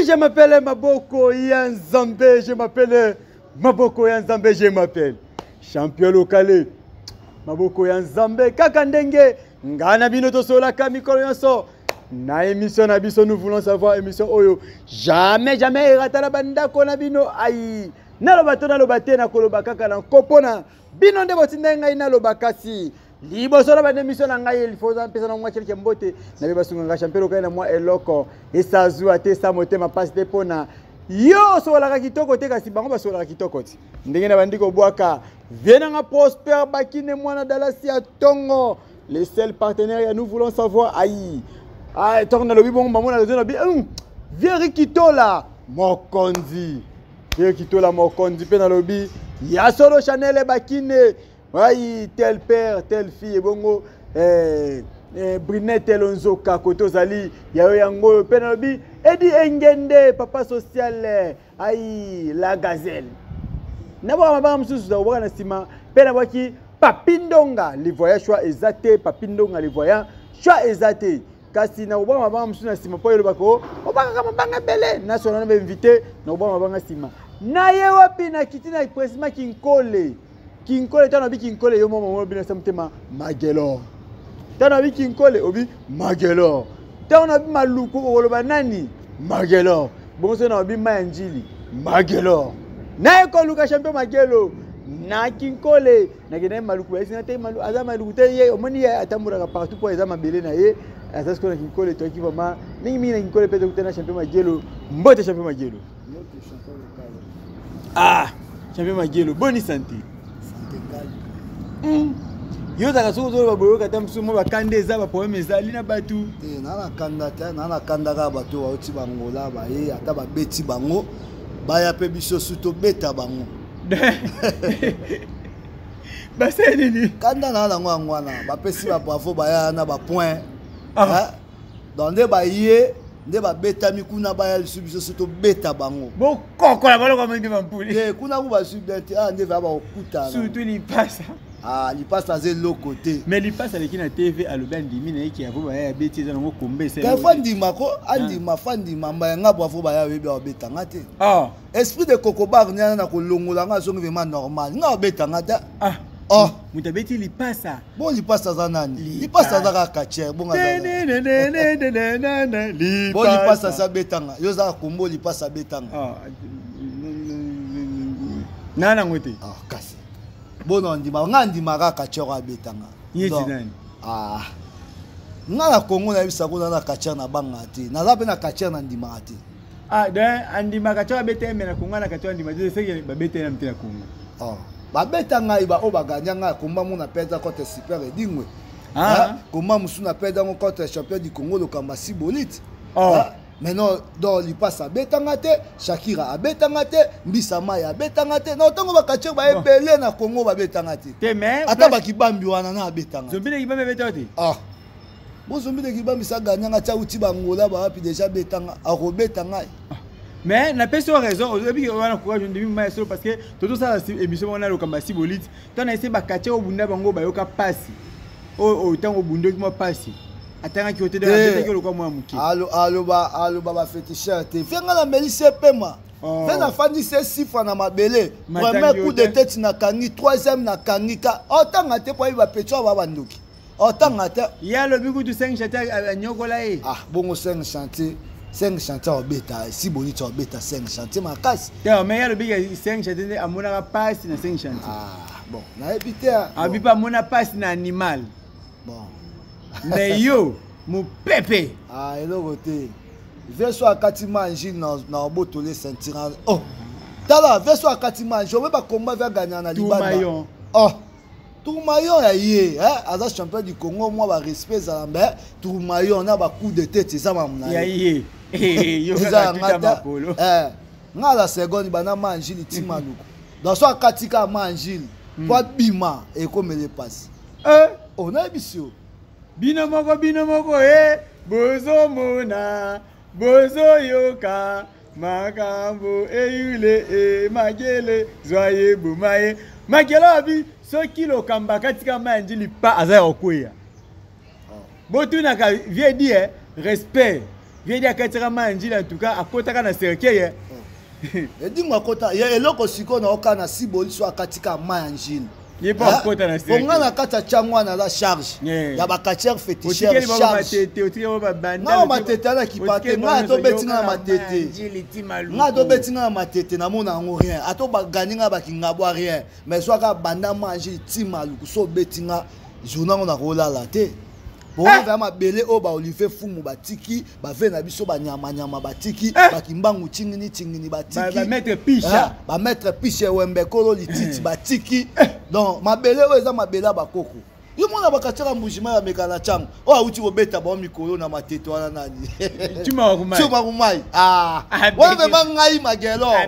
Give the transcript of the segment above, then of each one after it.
Oui, je m'appelle Maboko Yanzambe, je m'appelle Maboko Yanzambe, je m'appelle champion local Maboko Yanzambe, kaka ndenge ngai na bino tosolaka mikolo nyonso na émission na biso. Nous voulons savoir, émission oyo jamais jamais erata na bandako na bino. Ai, naloba to naloba te, nakoloba kaka na nkopo na bino nde botindai ngai naloba. Kasi liboso na banda émission na ngai, il faut mpesa na mwa quelque mbote na be basunga ngai champion lokai na mwa eloko esazwa te, esa motema mpasi te mpona yo osololaka kitoko te, kasi bango basololaka kitoko ti ndenge na bandi kobwaka vie nanga. Prosper Bakine, mwana Dalasi ya tongo, le seul partenaire ya Nous voulons savoir. Ayi, ah, ntango nalobi bongo, bango na réseau na bi vieux Rikitola mokonzi, vieux Rikitola mokonzi. Mpe nalobi ya solo, Chanel Bakine, ai, tel père tel fille. Ebongo Brinette Elonzoka, kote ozali yayo yango oyo. Mpe nalobi Edi Engende, papa social, ai, la gazelle. Nabwaka mabanga mosusu nakobwaka na nsima. Mpe nabwaki Papi Ndonga le voyant, choix eza te. Papi Ndonga le voyant, choix eza te, kasi nakobwaka mabanga mosusu na nsima mpo elobaka obakaka mabanga ebele. Nasola na bainvité, nakobwaka mabanga nsima. Na ye wapi nakiti na précisement Kinkole. Kinkole, ntango nabi Kinkole, yo moko obi nasa motema Magelor. Ntango nabi Kinkole, obi Magelor. Ntango nabi Maluku, okoloba nani? Magelor. Bongo soki nabi mai ya Njili, Magelor. Naye koluka champion Magelo na Kinkole, nakendaki Maluku, bayesinga te aza Maluku te. Ye omoni, ye atambolaka partout mpo eza mabele na ye. Aza sikoyo na Kinkole. Toyaki vraiment mingimingi na Kinkole mpe tokutana na champion Magelo. Mbote, champion Magelo. Ah, champion Magelo, boni santé? Yo ozalaka soki ozoloba boyoka ata mosusu mwa bakanda, eza baproblème ezali na bato? Te, naa na kanda te. Naa na kanda kaka bato bauti bangola baye, ata babeti bango, baya mpe biso su tobeta bango. Basali nini? Kanda naa nango yango wana, bapesi babravo, baya na bapoint. Ah. Donc nde baye nde babetami kuna, baya lisusu, biso so tobeta bango. Bokokola baloko mingi bampuli. Te, kuna ku bazwi bien te. Ah, nde vaya bakokutana. Surtout lipasa. Ah, lipasa aza eloko te. Mais lipasa aleki na TV, alobi andimi na ye ke avo baya ya beti eza nango kombe. Fa ndima ko, andima, fa ndima mbaya nga bravo baya oyebi abetanga te. Ah. Esprit de kokobar niana na kolongola nga, azongi vraiment normal, nga abetanga te. Ah. Oh. Moto abeti lipasa. Bon, lipasa aza nani? Lipasa aza kaka catcheur. Bon, lipasa asi abetanga, yo oza kombo lipasa abetanga. Na nango te. Kasi bona ndima nga, ndima kaka catcheur abetanga. Yeti nani? Ah, nga na Kongo nayebisako, naza na catcheur na bangaka te, naza mpe na catcheur na ndimaka te. Ah, donc andimaka catcheur abeta ye, me na Kongo na catcheur andima te, seke babeta ye na mte na Kongo. Oh. Babeta ngai, baoyo baganya ngai, komba mo na perdre contre Super Edingwe. Ah. Komba mosusu na perdre yango contre champion du Congo Lokamba Sibolite. Oh. Maintenant donc lipasa abetanga te, Shakira abetanga te, Mbisa Mai abetanga te. Na ntango bacatcheur baebele na Congo babetanga te. Te, mais ata bakibambi wana na abetanga. Zombile kibambi abeta te. Ah, bozombile kibambi sa ganyanga tia uti bangola bawapi déjà betanga, akobeta ngai. Mais napesi yo raison, oyebi wana courage, ndimi mai solo, parce que tozosala émission moko na Lokamba Sibolite. Ntango na ese bacatcheur obunda bango bayoka pasi oyo, ntango obundoki mwa pasi, atangaki yo te, abetaki lokwa mwa moke. Aloba, aloba baféticheur te, fe nga namelisi epema, mpe nafandisi esifa na mabele. Premier coup de tête nakangi, troisième nakangi ka otanga te, po ayebi bapetio aba bandoki, otanga te. Ye alobi kutu 5 chantier anyokola ye. Ah, bongo 5 chantier, 5 chantier obeta Siboniti, obeta 5 chantier makasi. Te, mais ye alobi ke 5 chantier nde amonaka pasi na 5 chantier. Ah bon, nayebi te. Abi mpe amona pasi na animal. Bon. Mais yo mopepe. Ah, eloko te. Ve so akati mangine na obotole ceinture. Oh, tala, ve so akati mangine, obe bakomba ve aganya na libanda. Oh, tourmaillon ya ye, aza champion du Congo, mwa barespect ezala, mbe tourmaillon na bacoup de tête eza mamu na ye. Eza yanga te. Nga la seconde bana mangile ti Maluku, donc so akati kaka mangile po abima, ekomela epasi. Oh, nayebisi yo. Bino moko, bino moko e bozomona, bozoyoka makambo eyule e Magele zwa ye, boma ye. Makelo abi soki Lokamba katika mai ya Njili pa aza ya kokweya. Botunaka vie di respect. Viedi akatisaka mai ya Njili, en tout cas akotaka na cercueil. Edingo akota ye eloko sikoyo na oka na siboli so akatika mai ya Njili. Ye mpo akota na cercueil. Nga na kati ya ntango wana aza charge ya bacatcheur féticheur charge. Nga matete ana kipa te, ngai atobeti nga na matete, ngai atobeti nga na matete, namona yango rien, ato bagani nga bakingabwa rien, mais zwaka banda ma Njili ti Maluku, so obeti nga journée yango nakolala te. Bongo mabele oyo baolivier Fumu batiki, bave na biso banyamanyama batiki, bakimbangu tingini tingini batiki, bamaître Pisha, bamaître Pisha Wembe Kolo Lititi batiki. Donc mabele oyo eza mabele ya bakoko. Yo mona bakatiaka Mbujima ya meka na ntango oyo awuti kobeta bango mikolo na matete wana nani? Cuma Kumai. Wana vraiment ngai Magelor,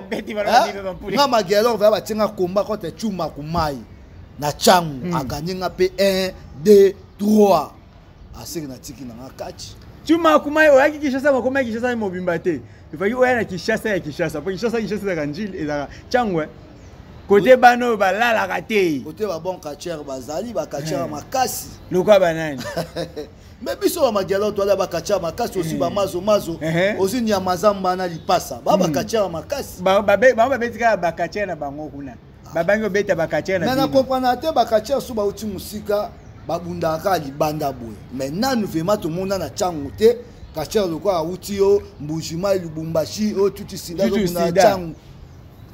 nga Magelor vraiment batienga komba contre Cuma Kumai na ntango aganye nga mpe 1 2 3 aseki natiki nanga kati. Cuma Kumai oyaki Kinshasa, bakomaki Kinshasa mobimba te, efaki oya na Kinshasa ya Kinshasa, po Kinshasa, Kinshasa ezalaka Njili, ezalaka Ntango kote bana oyo balalaka te. Kote babon catcheur bazali, bacatcheur ya makasi. Lokwa banani? Me biso bamagelo toala bacatcheur makasi, ozwi bamazomazo, ozwi nyama zamba na lipasa, ba bacatcheur ya makasi. Bango babeti kaka bacatcheur na bango kuna, babangi obeta bacatcheur na me na comprendre te. Bacatcheur so bauti mosika, babundaka kaka libanda boye, mais nanu vraiment tomona na ntango te catcheur lokola awuti yo Mbujimai, Lubumbashi, oyo tutu sida azobunda na ntango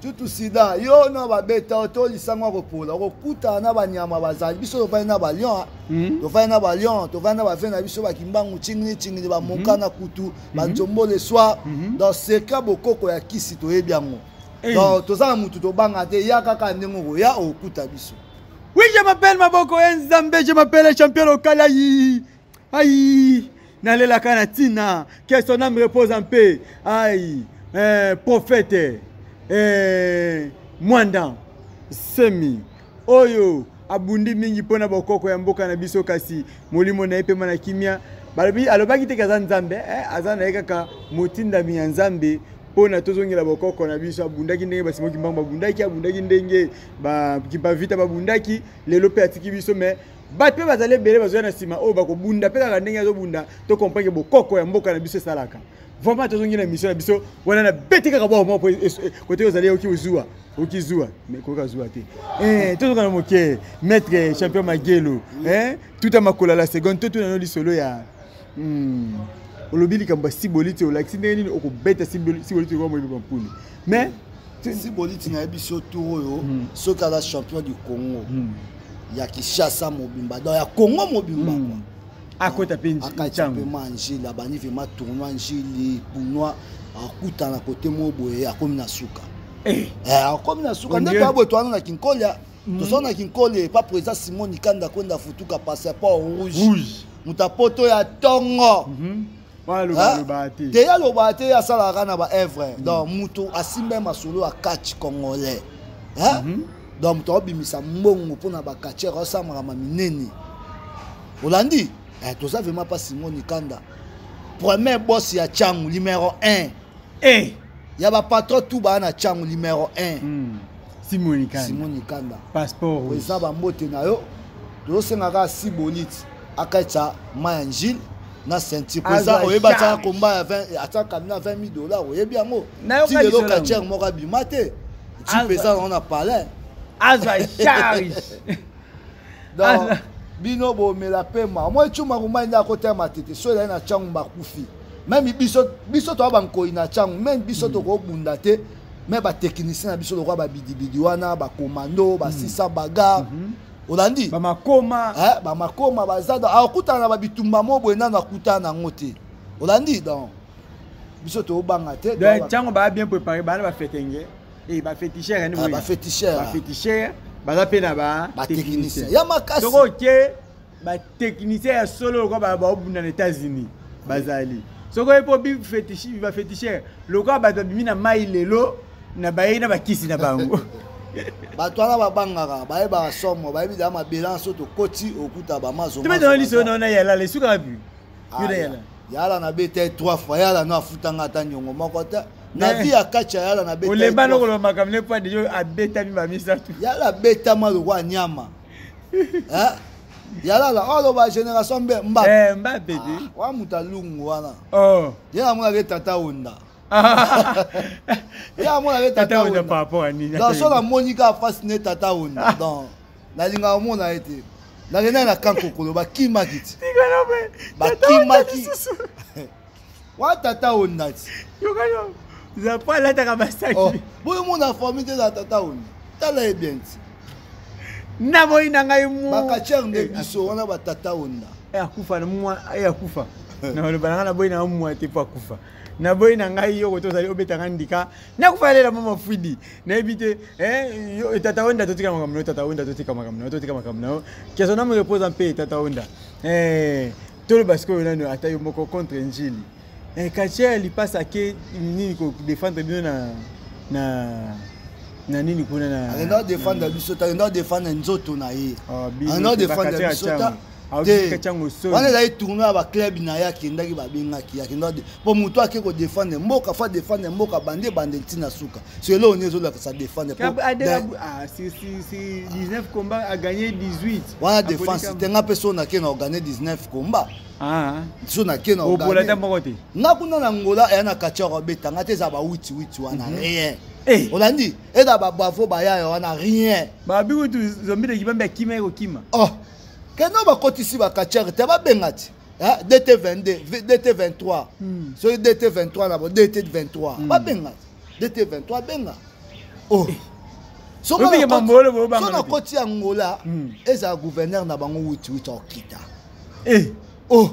tutu sida yo na babeta to lisango akopola, okokutana na banyama bazali. Biso tovandi na balion, tovandi na balion, tovandi na bave na biso bakimbangu tingini tingini, bamoka na kutu banzombo le soir. Donc seka bokoko ya kisi toyebi yango. Donc toza na mutu tobanga te, ya kaka ndenge okoya okokuta biso. Oui, je m'appelle Maboko Nzambe, je m'appelle champion local. Aïe, aïe, nalelaka na ntina, que son âme repose en paix. Aïe, prophète, Mwanda Semi, oyo abundi mingi mpona bokoko ya mboka na biso, kasi molimo na ye pema na kimia. Balobi alobaki te aza Nzambe, aza na ye kaka motindami ya Nzambe mpona tozongela bokoko na biso. Abundaki ndenge basimoki mbango babundaki, abundaki ndenge bakimpa babundaki. Lelo mpe atiki biso, mais bato mpe bazali ebele bazoya na nsima oyo bakobunda mpe kaka ndenge azobunda. Tocomprendre bokoko ya mboka na biso esalaka vraiment. Tozongi na émission na biso wana na beti kaka bwa moko kote ozali oki ozuwa, oki zuwa, mais koyoka zuwa te. Tozoka na moke, maître champion Magelo, tuta makolo la seconde. Totuna no lisolo ya olobi likambo ya Siboliti, olakisi ndenge nini okobeta Siboliti kwa moyebi bampuni, mais Siboliti nayebi so tour oyo soki aza champion du Congo ya Kinshasa mobimba, donc ya Congo mobimba. Akota mpe. Akati mpe ma Njili, abandi vraiment tournoi Njili, tournoi akutana kote mo boye, akomi na suka, akomi na suka nde toya boye. Towana na Kinkolia, toza na Kinkolia epa président Simon Nikanda kwenda futuka passeport rouge, moto apoto ya ntongo. Te, ye alobaka te, ye asalaka na baœuvre. Donc moto asimba masolo ya catch congolais, donc moto aobimisa mbongo mpona bacatcheur, aosala makambo minene. Olandi, toza vraiment pa Simon Nikanda, premier boss ya Ntango, numéro 1 ya bapatron tout baa na Ntango, numéro 1. Simon Nikanda. Simon Nikanda. Passeport. Eza bambote na yo. Tozosengaka Siboliti akatisa ma ya Njile na ceinture po eza oyebi atiaka komba ya atiaka na 20 000 dollars, oyebi yango ti lelo catcheur moko abima te, ti mpenza nango na palais. Azwa charge. Donc bino bomela pema moi Cuma Kumai nde akotema matete so ezali na ntango bakufi. Même biso, biso toya bankoi na ntango, même biso tokobunda te, me batechnicien na biso lokola babidibidi wana, bakomando basisa bagar, olandi. Bamakoma. Bamakoma baza akutana na babitumba mo boye, nano akutana nango te, olandi. Donc biso tobanga te. Ntango baa bien préparé, baa na bafetenge, baféticheur. Baféticheur. Baféticheur baza mpe na batechnicien ya makasi. Soko oke batechnicien ya solo lokola baobunda na États-Unis bazali, soki oye mpo baféticheur lokola bato babimi na mai lelo na bayei na bakisi na bango. Bato wana babangaka, bayebaka somo, bayebi daa mabela so tokoti okuta bamazo. Tobetana liso na yalala esukaka pi yo na yala. Yala na beta trois fois, yala no afutanga ata niongo moko te na vie ya kati ya yala na beta. Olemba lokoloba makambo ne po deja abetami bamisato. Yala abetama lokwa nyama. Yalala oyo aloba génération mbe Mbappe. Eh, Mbappe te. Wa moto alungu wana. Oh. Ye amonaka tata Onda. Ye amonaka tata Onda par rapport à nini? Donc so namoni kaka face ne tata Onda. Donc nalingaka omona ye te. Nakendaki na kankokolo bakimaki ti. Bakimaki. Wa tata Onda ti. Yokano. Zapo alataka basaki. Oh, boyo mona famille te na tata Onda. Tala ye bien ti. Naboyi na ngai mu. Bakatiere nde biso wana batata Onda. Eh, akufa na mwa eh, akufa. Na loba na ngai naboyi na mwa te po akufa. Naboyi na ngai yo koto ozali obeta ngai ndika. Nakufa lela mama Fwidi. Nayebi te eh yo tata Onda totika makambo na yo, tata Onda totika makambo na yo, totika makambo na yo. Que son âme repose en paix tata Onda. Eh toloba sikoyo nano ata yo moko contre Njili. Eh, Katia lipasa ake nini ko défendre bino na nini kuna na akenda défendre biso te, akenda défendre nzoto na ye. Ah, bino Akenda te, défendre bakatia biso Tshangu. ta Aoki Tshangu soni. Wana ezali tournoi ya baclub na ye akendaki, babengaki akenda mpo moto ake kodéfendre mboka, fa défendre mboka bande ebande ntina suka. So eloko nini ezolakisa défendre? Ah, si 19 combats, a gagné 18. Wana défense te. Nga mpe so nake na ogane 19 combat. Ah. So nake na Opola ta moko te. Nga kuna na Ngola eya na kati ya kobeta nga te, eza bawitiwiti wana, rien. Eh. Olandi eza babravo bayaya wana, rien. Babi kutu zombi de kibambe akima ye kokima. Oh, keno bakotisi bakatiare te, babenga ti DT 22, DT 23. Soki DT 23 na bo DT 23, babenga ti DT 23, benga. Oh, Obike mambolo bo so banga te. nakoti ya Ngola, ezala gouverneur na bango witiwiti akokita. Eh. Oh,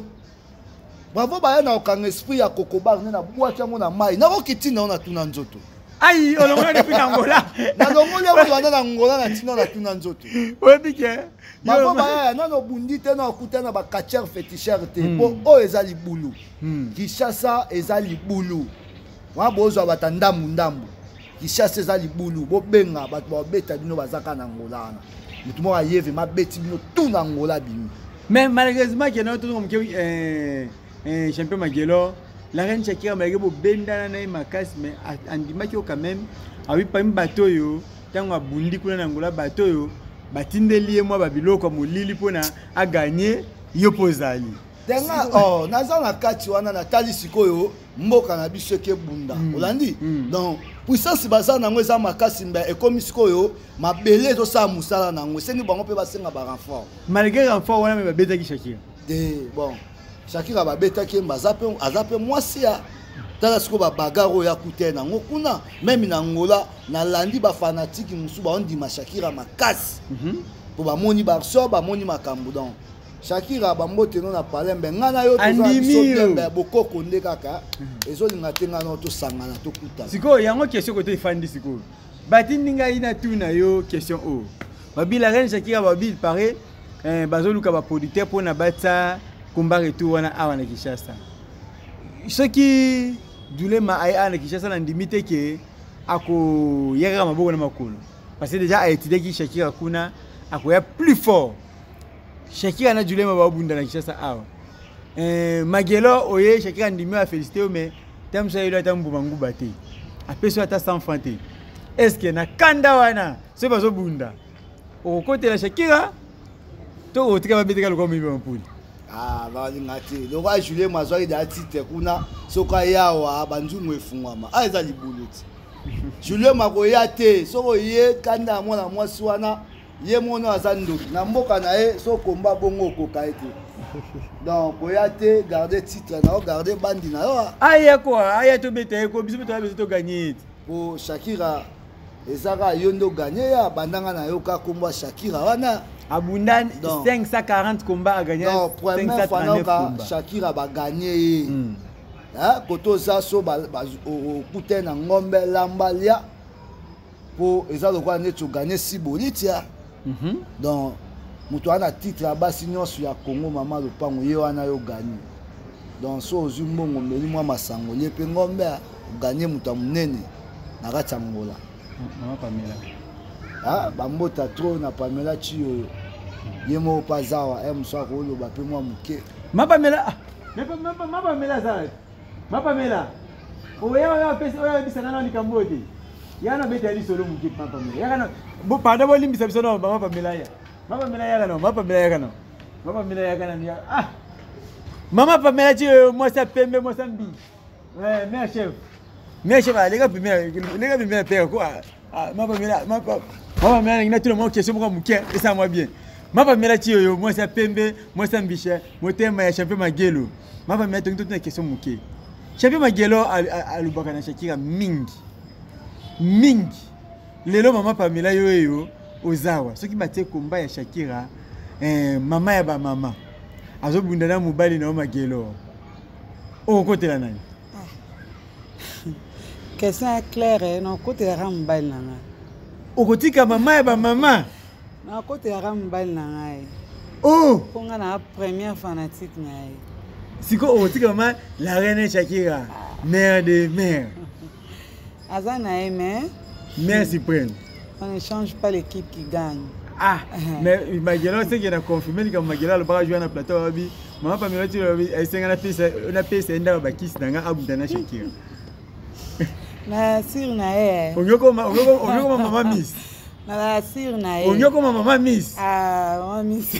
bravo baya na kokanga esprit ya kokobar nde nabwaki yango na mai, nakoki ntina yo natuna nzoto. Ai, olongola depuis na Angola. Nalongoli yango banda na Ngola na ntina natuna nzoto. Oyebi ke Bavo bayaya nano obundi te, na okuta na bacatcheur féticheur te, mpo oyo eza libulu. Kinshasa eza libulu wana, bozwa bato ya ndambu ndambu. Kinshasa eza libulu, bobenga bato babeta bino, baza kaka na Ngola wana. Motu moko ayeve mabeti bino tu na Ngola bimi. Mais malheureusement ke na tozo moke champion Magelo, la reine Shakira, malgré bobendana na ye makasi, mais andimaki yo quand même. Awi parmi bato oyo ntango abundi kuna na Angola, bato oyo batindeli ye mwa babiloko ya molili mpona aganye yo mpo ozali. Tenga, oh, naza na kati wana, natali sikoyo mboka na biso eke bunda. Olandi? Donc puissance baza nango eza makasi, mbe ekomi sikoyo mabele ezosala mosala nango, esengi bango mpe basenga barenfort. Malgré renfort wana, me babetaki Shakira. Te, bon, Shakira babetaki ye, mbe aza mpe mwasi ya tala sikoyo babagarre oyo akuta ye nango kuna. Même na Ngola nalandi bafanatike mosusu baondima Shakira makasi mpo bamoni barso, bamoni makambo. Donc Shakira, bambote no na palembe, ngai na yo toza na Andimi biso yo. bien, mbe bokoko nde kaka ezolinga te, ngai na yo tosangana, tokutana. Sikoyo yango question kote efandi sikoyo, batindi ngai na tuna yo question oyo. Babi la reine Shakira, babi il paraît bazoluka baproducteur mpona batia combat retour wana awa na Kinshasa. Soki Dulema aye awa na Kinshasa, na ndimi te ke akoya kaka maboko na makolo, parce que déjà aétudiaki Shakira kuna, akoya plus fort. Shakira na Dulema babunda na Kinshasa awa. Magelo oye Shakira ndimi oyo afélicité yo, mais ta mosu ayeli ata mbuma nguba te, apesi yo ata 100 franc te. Est ce que na kanda wana soki bazobunda, okokotela Shakira to otika babeteka lokwa moyibi mampuli? Ah, balinga te lokwa Julien mazwaki da titre kuna. Soki ayawa banzungu efungwama, a eza libulu ti Julien makoya te. Soki oye kanda ya mwana mwasi wana, ye mona aza ndoki na mboka na ye, so komba bongo okoka ye te. Donc koya te, garde titre na yo, garde bandi na yo. Aya kwa aya tobeta ye ko, biso mpe toya biso toganye ye te. Po Shakira eza kaka yo nde oganye ya bandanga na yo kaka kombo ya Shakira wana. Abunda Donc. 540 combats, agagné Donc première fois 539 nayoka combats. Shakira baganye ye. Kote oza so okute na ngombe lamba lia mpo eza lokola neti oganye siboli tia. Donc moto wana titre ya basi nyonso ya Congo, mama lopango ye wana, yo ganye. Donc so ozwi mbongo, omeli mwa masango, lie mpe ngombe, oganye moto ya monene na kati ya Ngola. Mama Pamela. Ah, bambota trop na Pamela Chiyoyo, ye moko mpe azawa e mosu akoloba mpe mwa moke. Ma Pamela, ah, ma Pamela aza, ma Pamela oya oyo apesi oyo ayebisanga na likambo oyo te, ya na beta ya lisolo moke. Ma Pamela yaka na pardon, bolimbisa biso na mama Pamela ya, ma Pamela yaka na, ma Pamela yaka na. Mama Pamela yaka na ya. Ah. Mama Pamela ti euh, mwasi ya pembe mwasi ya mbi. Ouais, mère chef. Mère chef aleka pembe leka pembe père quoi. Ah, mama Pamela, mama Mama Pamela ngina tuna mwa question moko moke esa mwa bien. Mama Pamela ti oyo mwasi ya pembe, mwasi ya mbisha, motema ya champion Magelo. Mama Pamela tongi tuna question moke. Champion Magelo alobaka na Shakira mingi. Mingi. Lelo mama Pamela yo eyo ozawa soki batie komba ya Shakira eh, mama ya ba mama azobunda na mobali na yo Magelo okokotela nani? Ah. Question ya claire, nakotelaka mobali na ngai. Okotika mama ya ba mama? Nakotelaka mobali na ngai. Oh! Mpo ngai na première fanatique na ye. Sikoyo okotika mama la reine Shakira, mère de mère. Aza na ye mais mère suprême. On ne change pas l'équipe qui gagne. Ah, mais Magelo seke na confirmer likambo Magelo alobaka jour na plateau abi mama Pamela ti lobi esenga na pesa na pesa ye ndako bakisi na nga abunda na Shakira. Na sir na ye. Onyokoma onyokoma mama miss. Na sir na ye. Onyokoma mama miss. Ah, mama miss.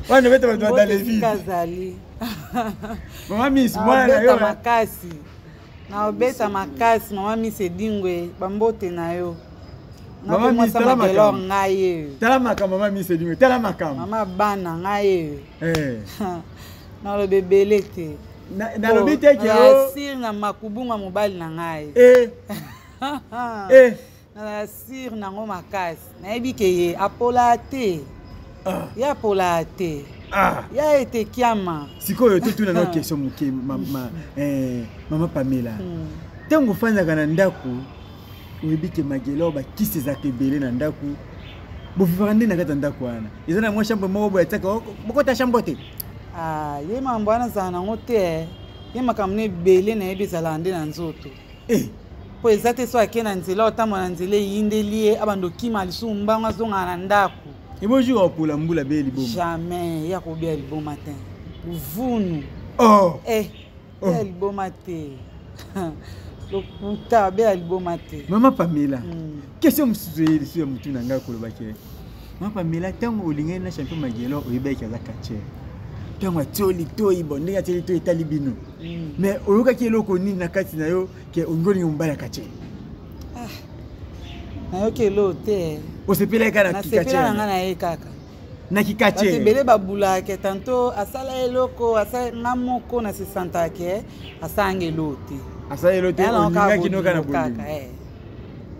Wana beta bato ba dans les vies. Kazali. Mama miss mwana na yo. Makasi. Naobeta makasi mama miss Edingwe bambote na yo. Mama Miss tala makambo. Ngai ye. Tala makambo mama Miss Edingwe tala makambo. Mama bana ngai ye. Eh. Naloba ebele te. Nalobi te ke o. Sir na makubunga mobali na ngai. Eh. Eh. Nazala sire nango makasi. Nayebi ke ye apola te. Ah. Ye apola te. Ah. Ya ete kiama. Sikoyo totuna na question moke mama, eh, mama Pamela. Ntango ofandaka na ndako oyebi ke Magelo bakisi ezalaka ebele na ndako bovivaka nde na kati ya ndako wana eza na mwa chambre moko boye atiaka bokota chambre te. Ah, ye mambo wana azala nango te. Ye makambo na ebele nayebi ezalaka nde na nzoto. Eh. Po eza te so ake na nzela otambola na nzela eyindeli ye abanda okima lisusu mbango azongaka na ndako. Ebojour akopola mbula be liboma. Jamais ya kobia liboma te. Luvunu. Oh. Eh. Oh. Ya liboma te. Lokuta be ya liboma te. Mama Pamela. Question mosusu eyeli lisusu ya motu na ngai koloba ke Mama Pamela ntango olingaki na champion Magelo oyebaki aza catcheur. Ntango atioli toi bon ndenge atioli toi etali bino. Mais oyokaki eloko nini na kati na yo ke olingi olinga mobali ya catcheur? Ah. Nayoki eloko te. Osepelaki kaka na Nasepela kikatcheur? na ngai na ye kaka. Na kikatcheur. Bato ebele babulaka tanto asala eloko, asala nga moko na se sentaka ke asalanga eloko te. Asala eloko te, Nayala kaka olingaki no kaka na bolingo bolingo. kaka, eh.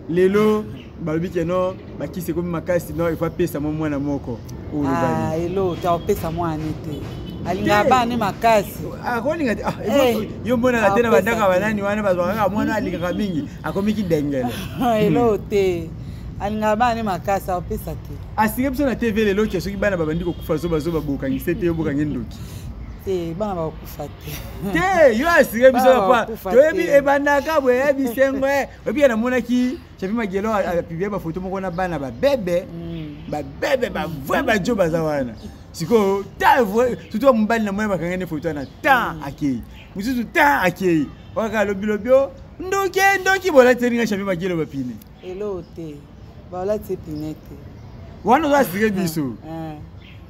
Lelo balobi ke no bakisi ekomi makasi no il faut apesa mwa mwana moko. Ah, eloko te akopesa mwana te. Alingaka bana ne makasi. Akolinga te. Ah, Eh. yo monaka te na Akopesa bandako ya te. banani wana bazwaka kaka mwana alingaka mingi akomi kidengele. Eloko te. Alingaka bana ne makasi akopesa te. Asike biso na TV lelo ke soki bana babandi kokufa zoba zoba bokangise te yo bokangi ndoki. Te, bana bakokufa te. Te, yo asike biso Bana na kwa. bakokufa Toyebi te. ebandaka boye ya bisengo eh. Oyebi ya namonaki Chapi Magelo a publié ba photo moko na bana ba bebe. Ba bebe ba vrai ba jo baza wana. Sikoyo ta vrai surtout mobali na mwana bakanga ne photo na ta akei. Mususu ta akei. Waka lobi lobi o ndoki ndoki bolateli nga Chapi Magelo ba pine. Eloko te. Balati pine te. Wana ozo assurer biso. Eh.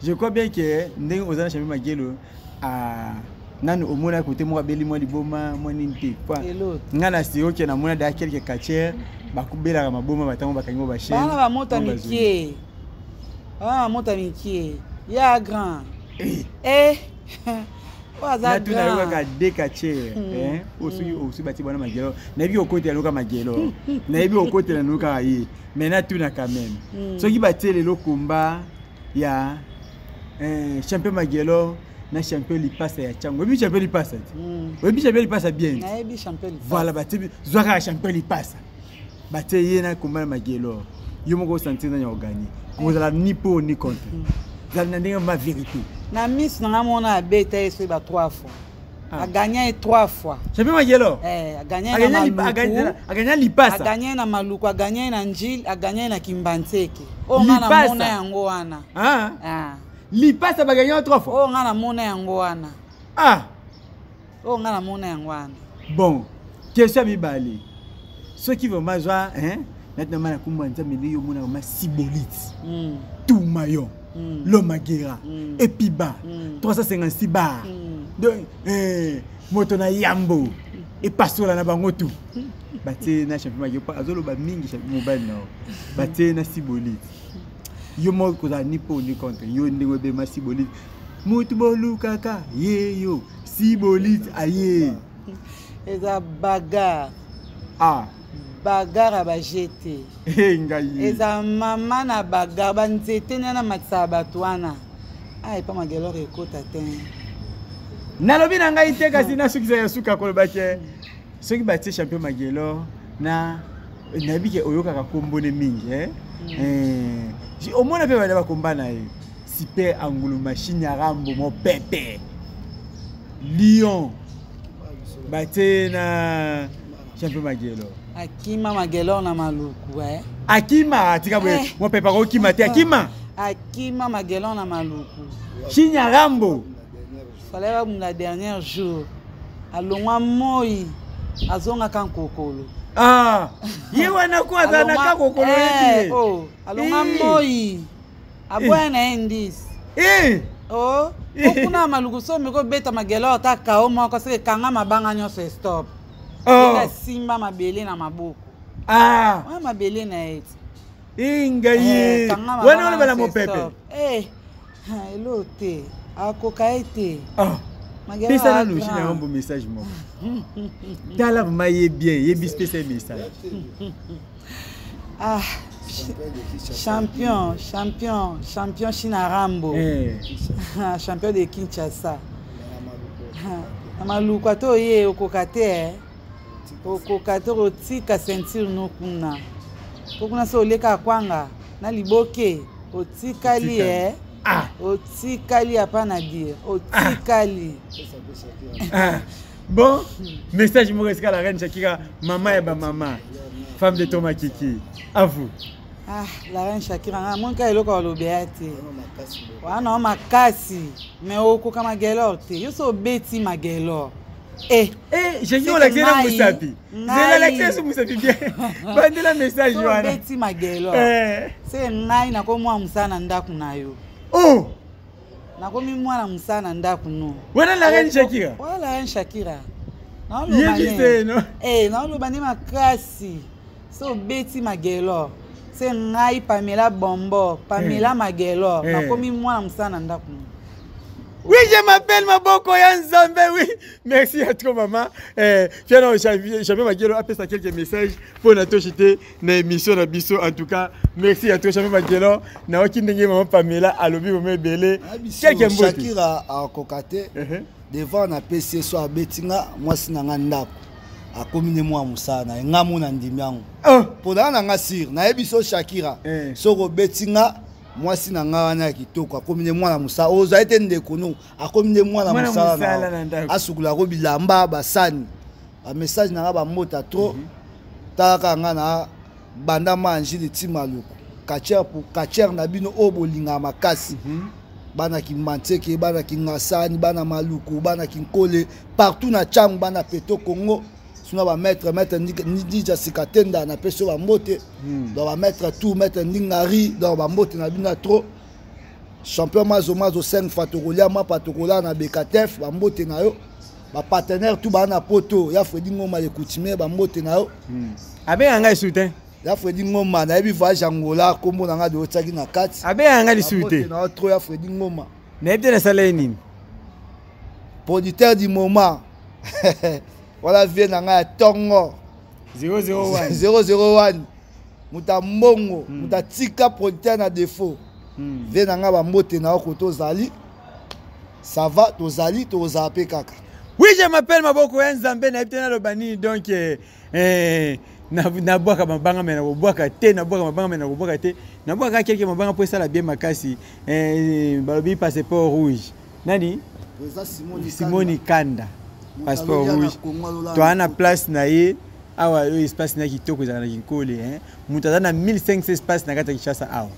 Je crois bien que ndenge oza na Chapi Magelo a nanu omona kote moko abeli mwa liboma mwa nini te. Quoi. Eloko te. Nga na sio ke namona da quelques quartiers bakubelaka maboma batango bakangi ba chaîne. Bana ba mota Bango bazwi. mikie. Bana ba mota mikie. Ya grand. Eh. Eh. Oyo aza Natuna yo grand. kaka deux quartiers, hein? Oyo soki osi batie bana Magelo, nayebi okotela no kaka Magelo. Nayebi okotela no kaka ye. Mais natuna quand même. Soki batie lelo combat ya champion Magelo na champion Lipasa ya Tshangu. Oyebi champion Lipasa te? Oyebi champion Lipasa bien? Nayebi champion Lipasa. Voilà, batie zwa kaka champion Lipasa. Batie ye na combat na Magelo. Yo moko osentir nani organi. Kozala ni pour ni contre. Zala na ndenge ma vérité. Na miss na nga mona abeta ye soki ba 3 fois. Ah. A gagné ye 3 fois. Champion Magelo. Eh, a gagné na Maluku. A gagné Lipasa. A gagné na Maluku, a gagné na Njil, a gagné na Kimbanseke. Oh nga na Lipasa. mona yango wana. Ah. Ah. Lipasa ba gagné 3 fois. Oh nga na mona yango wana. Ah. Oh nga na mona yango wana. Bon, question mibale. Soki vraiment zwa, hein, maintenant mana kumba nzambe nde yo mona ma sibolite. Tout maillon. L'homme agera epiba 356 bar. Donc moto na yambo epasola na bango tu batie na champion Magero, azoloba mingi champion mobali na yo, batie na Sibolite. Yo moko kozala ni pour ni contre yo, ndenge obema Sibolite, motu bolukaka ye yo Sibolite aye. Eza bagarre. Ah. Bagarre ya bajete. Hey, ngai. Eza mama na bagarre, banzete nde namatisaka bato wana. Ah, epa Magelor ekota te. Nalobi na ngai te, kasi nasukisa ya suka koloba ke soki batie champion Magelor na nayebi ke oyokaka kombone mingi, eh? Omona mpe bada bakomba na ye super angulu machine ya Rambo mopepe lion, batie na champion Magelo. Akima Magelor na Maluku, eh? Akima, atika boye. Mopepe akokima te, akima. Akima Magelor na Maluku. Chinya Rambo. Fallait babunda dernier jour, alongwa moi, azongaka nkokolo. Ah, ye wana ko azala na kakokolo. Yebi ye. Oh, alongwa moi, aboya na ye ndisi. Oh, okuna Maluku so omeki obeta Magelor ata kao moko, soki ekanga mabanga nyonso, estop. Oh. Asimba mabele na maboko. Ah. Wana mabele na ye ti. Ngai ye wana oloba na mopepe. Elo te, akoka ye te. Ah. Pesa nanu China Rambo message moko. Tala vraiment ye bien, yebisi, pesa ye message. Ah, champion, champion, champion China Rambo. Champion de Kinshasa na Maluku, ata oye okoka te, eh. Okoka te, okotika ceinture no kuna, po kuna so oleka kwanga na liboke, otikali, eh. Ah. Otikali apa na dire otikali. Ah. Bon message moko esika la reine Shakira, mama ya bamama, femme de Thomas Kiki, à vous. Ah, la reine Shakira, nga namoni kaka eloko alobeya te wana o makasi, mais okoka Magelor te. Yo so obeti Magelor, eh. Eh, Shakira, olakisi na mosapi, zela, lakisa so mosapi bien, bandela message So wana. Obeti Magelor, se ngai nakomi mwana mosala na ndako na yo. Oh. Nakomi mwana mosala na ndako no. Wana la reine Shakira. Wana la reine Shakira. Yebise no. Eh, naoloba nde makasi, so obeti Magelor, se ngai Pamela Bombo, Pamela Magelor, nakomi mwana mosala na ndako no. Oui, je m'appelle Maboko ya Nzambe, oui. Merci à toi, maman. Fiana, champion Magelo apesa quelques messages pour na toshite na émission na biso. En tout cas, merci à toi, champion Magelo. Na oki ndenge maman Pamela alobi mo ebele. Quelques mots. Shakira akoka te. Devant napesi ye, so abeti nga, mwasi na nga ndako akomi nde mwa mosala na ye, nga mo na ndimi yango. Oh. Mpo naa na nga sire, nayebi so Shakira, soki obeti nga, mwasi na nga wana ya kitoko akomi nde mwana mosala. Ozali te ndeko no, akomi nde mwana Mwana mosala mosala na na ndako. Asukolako bilamba, basani. Bamessage na nga, bambota trop. Tala kaka nga na banda ma Angile ti Maluku, quartier pour quartier na bino oyo bolingaka makasi, bana Kimbanseke, bana Kingasani, bana Maluku, bana Kinkole, partout na Ntango, bana Peto Congo, suna bamaître, maître Ndija Sikatenda, napesi yo bambote. Donc bamaître tout, maître Ndingari, donc bambote na bino ya trop. Champion Mazo Mazo 5 fois, tokolia mapa, tokola na Bekatef, bambote na yo. Bapartenaire tout baa na poto ya Fredi Ngoma le coutumier, bambote na yo. Abengaka ngai su te. Ya Fredi Ngoma, nayebi voyage Angola, nkombo na nga de otiaki na kati. Abengaka ngai lisusu te. Bambote na yo trop, ya Fredi Ngoma. Nayebi te nasala ye nini. Producteur du moment wana, vie na ngai ya ntongo. 001. 001, moto ya mbongo, moto atika producteur na défaut. Vie na ngai, bambote na yo kote ozali. Ça va, tozali, tozala mpe kaka. Oui, je m'appelle Maboko ya Nzambe, nayebi te naloba nini. Donc nabwaka mabanga me nakobwaka te, nabwaka mabanga me nakobwaka te, nabwaka quelque mabanga mpo esala bien makasi. Balobi passeport rouge nani? Président Simoni. Simoni Kanda, passeport alolia na rouge. Congo, alola Toa na na place na ye awa, oyo espace na kitoko ezala na Kinkole, hein. Moto aza na 1500 espace na kati ya Kinshasa awa,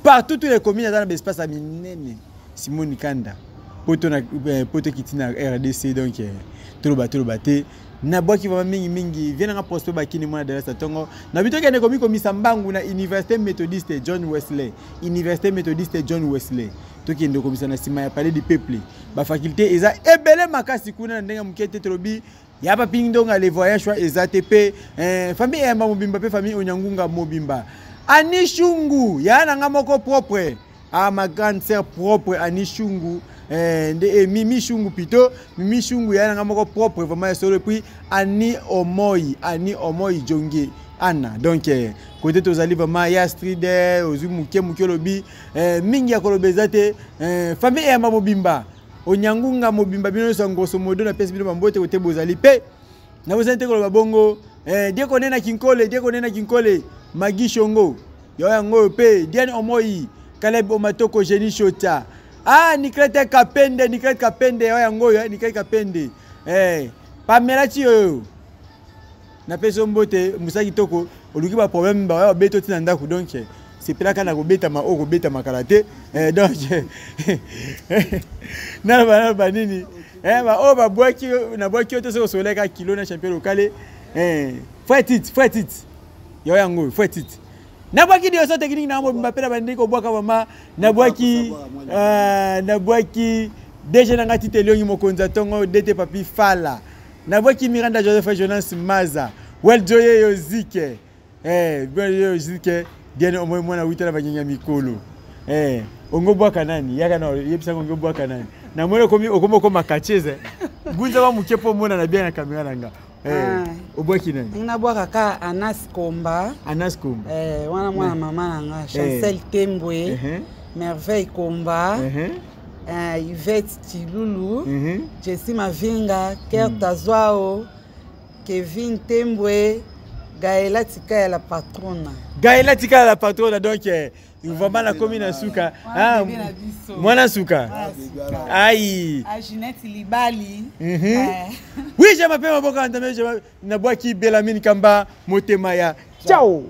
partout, tous les communes aza na baespace ya minene. Simoni Kanda, poto na poto ekiti na RDC. Donc toloba te. Nabwaki vraiment mingi mingi vie nanga Prosper Bakini mwana Dallas tongo. Na bito kende komi komisa mbangu na Université Méthodiste John Wesley. Université Méthodiste John Wesley. Tokende komisa na sima ya Palais du Peuple. Ba faculté eza ebele makasi kuna na ndenge moke te tolobi ya papi ndonga le voyage wa eza te pe eh, famille eyamba mobimba pe famille onyangunga mobimba. Ani Shungu ya nanga moko propre. Ah ma grande sœur propre Annie Shungu eh, nde eh, Mimi Shungu plutôt Mimi Shungu ya nanga moko propre vraiment ya solo et puis Annie Omoy Annie Omoy Jongi Anna donc eh, côté tozali vraiment ya Astrid eh, ozwi moke moke olobi eh, mingi ya koloba eza te eh, famille eyamba mobimba onyangunga mobimba bino nyonso ya grosso modo napesi bino bambote kote bozali mpe nabosani te koloba bongo eh, diekone na kinkole diekone na kinkole magi shongo yo yango oyo mpe diane omoi caleb omatoko genie shota ah niklete kapende niklete kapende yo yango oyo eh, niklete kapende eh, pamela ti oyo napesi yo mbote mosala kitoko oluki baproblème baya babeti oti na ndako donc sepelaka na kobetama oyo kobetama kala te eh, donc naloba naloba nini eh, oyo babwaki nabwaki yo te soki osololaka kilo na champion lokale eh, frère tite frère tite yo yango oyo frère tite nabwaki dioso technique na mobimba mpe na bandeki kobwaka mama nabwaki nabwaki dg na ngai tite eliongi mokonzi ya ntongo dt papi fala nabwaki miranda joseph jonas maza weljoyeyo zike eh, yo zike diane omoi mwana wita na banyanya mikolo eh, ongo bwaka nani yaka na yebisaka ongo bwaka nani namoni okomi okomi okoma katieze ngunza wa moke mpo omonana bien na kamera na nga eh, ah. obwaki nani nabwaka ka anas komba anas komba eh, wana mwana mama na nga chancel eh. tembwe uh -huh. merveille komba uh -huh. Yvette Chilulu, mm -hmm. Jessie Mavinga, Kerta Zwao, Kevin Tembwe, Gaëla Tikaya la patrona. Gaëla Tikaya la patrona donc eh, vraiment nakomi na suka ah, mwana suka ai ah, Ginette Libali mm -hmm. eh. Oui je m'appelle Maboka Ndame je nabwaki Belamine Kamba motema ya ciao.